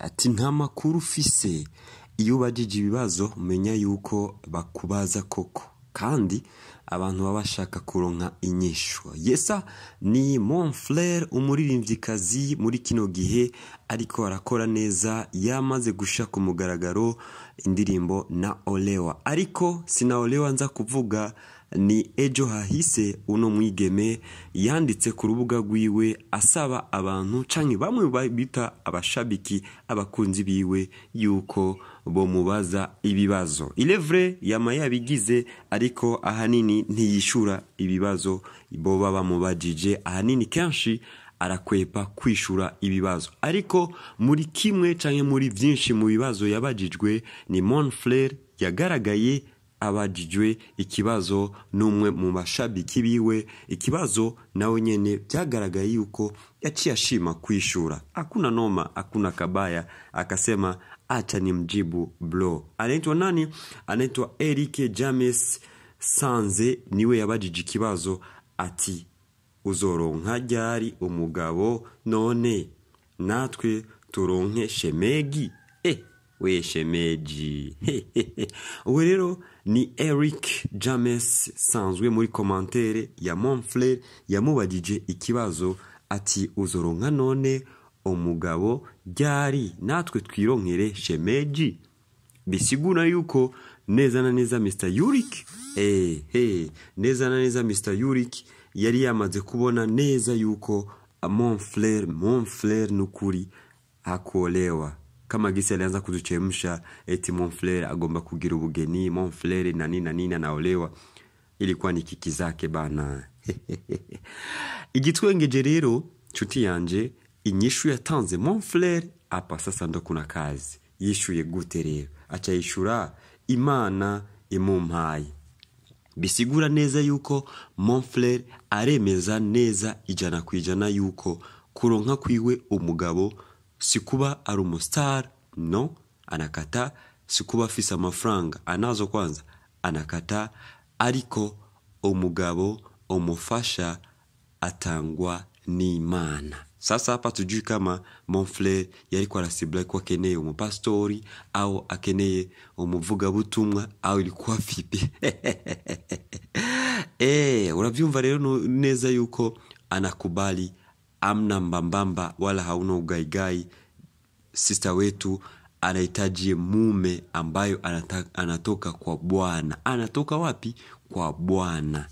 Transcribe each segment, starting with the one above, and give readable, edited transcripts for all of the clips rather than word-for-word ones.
Ati nta makuru ufise. Iyo ubajije ibibazo umenya yuko bakubaza koko, kandi abantu baba bashaka kuronka inyishu. Yesa ni Monfleur, umuririmvyikazi muri kino gihe ariko arakora neza, yamaze gusha ku mugaragaro indirimbo na Olewa. Ariko sinaolewa nza kuvuga ni ejo hahise uno mwigeme yanditse ku rubuga rwiwe asaba abantu canke bamwe bita abashabiki, abakunzi biwe, yuko bomubaza ibibazo. Il est vrai yama yabigize, ariko ahanini ntiyishura ibibazo boba bamubajije, ahanini kenshi arakwepa kwishura ibibazo. Ariko muri kimwe canke muri vyinshi mu bibazo yabajijwe, ni Monfleur yagaragaye abajijwe ikibazo n'umwe mu bashabiki biwe, ikibazo nawe nyene byagaragaye yuko yaciye ashima kwishura. Hakuna noma, hakuna kabaya, akasema acha ni mjibu bro. Anaitwa nani? Anaitwa Eric James Sanze, niwe yabajije ikibazo ati uzoronka ryari umugabo none natwe turonke shemegi? We shemeji. Ubu rero ni Eric James Sanzwe muri commentaire ya Monfleur yamubajije ikibazo ati uzoronka none umugabo ryari natwe twironkere shemeji? Bisigura yuko neza na neza Mr Yurik, neza na neza Mr Yurik yari yamaze kubona neza yuko Monfleur nukuri hakuolewa. Kama gisi alianza kutuchemsha eti Monfleur agomba kugira ubugeni, Monfleur na nini na nini anaolewa, ilikuwa ni kiki zake bana. Igitwengeje rero nshuti yanje, inyishu yatanze Monfleur hapa sasa ndo kuna kazi. Yishuye gute rero? Aca yishura Imana imumpaye. Bisigura neza yuko Monfleur aremeza neza 100% yuko kuronka kwiwe umugabo si kuba ari umustar, no, anakata. Si kuba afise amafaranga anazo kwanza, anakata. Ariko umugabo umufasha atangwa n'Imana. Sasa hapa tujui kama Monfleur yariko arasibla ko akeneye umupastori au akeneye umuvugabutumwa au ilikuwa vipi. Uravyumva rero neza yuko anakubali, amna mbambamba wala hauna ugaigai. Sister wetu anahitaji mume ambayo anatoka kwa Bwana. Anatoka wapi? Kwa Bwana.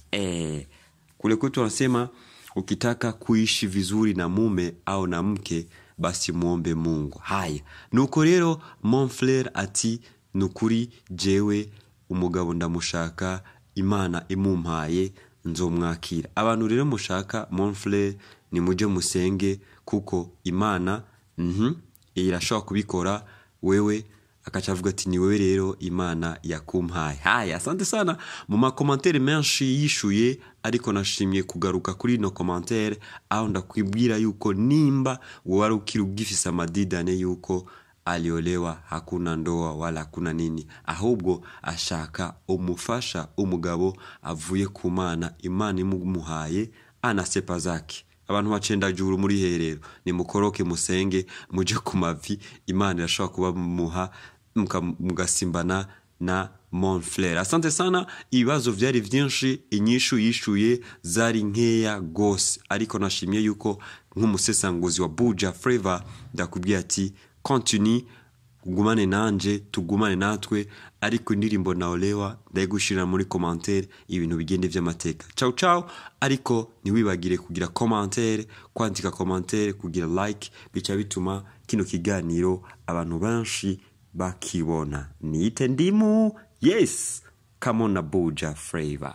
Kule kwetu wanasema ukitaka kuishi vizuri na mume au na mke basi muombe Mungu. Haya, nuko rero Monfleur ati nukuri jewe umugabo ndamushaka, Imana imumpaye nzomwakira. Abantu rero mushaka Monfleur ni muje musenge, kuko Imana irashobora kubikora. Wewe akaca avuga ati ni wewe rero Imana yakumpaye. Haya, asante sana mu makomantere menshi yishuye, ariko nashimye kugaruka kuri no commentaire aho ndakwibwira yuko nimba wari ukiri ugifise amadidane yuko aliolewa, hakuna ndoa wala hakuna nini, ahubwo ashaka umufasha, umugabo avuye ku Mana, Imana imuhaye anasepa zake. Abantu bacenda juru muri herero ni mukoroke musenge muje ku mavi, Imana irashobora kuba muha mugasimbana na Monfleur. Asante sana, ibibazo vyari vyinshi, inyishu yishuye zari nkeya gose, ariko nashimye yuko nk'umusesanguzi wa Buja Flavor ndakubwiye ati continue, ugumane nanje, tugumane natwe. Ariko indirimbo naolewa ndayigushirira muri commentaire, ibintu bigende vy'amateka. Ciao ciao, ariko ntiwibagire kugira commentaire, kwandika commentaire, kugira like, bica bituma kino kiganiro abantu benshi bakibona. Niite ndimu, yes, come on na Buja Flavor.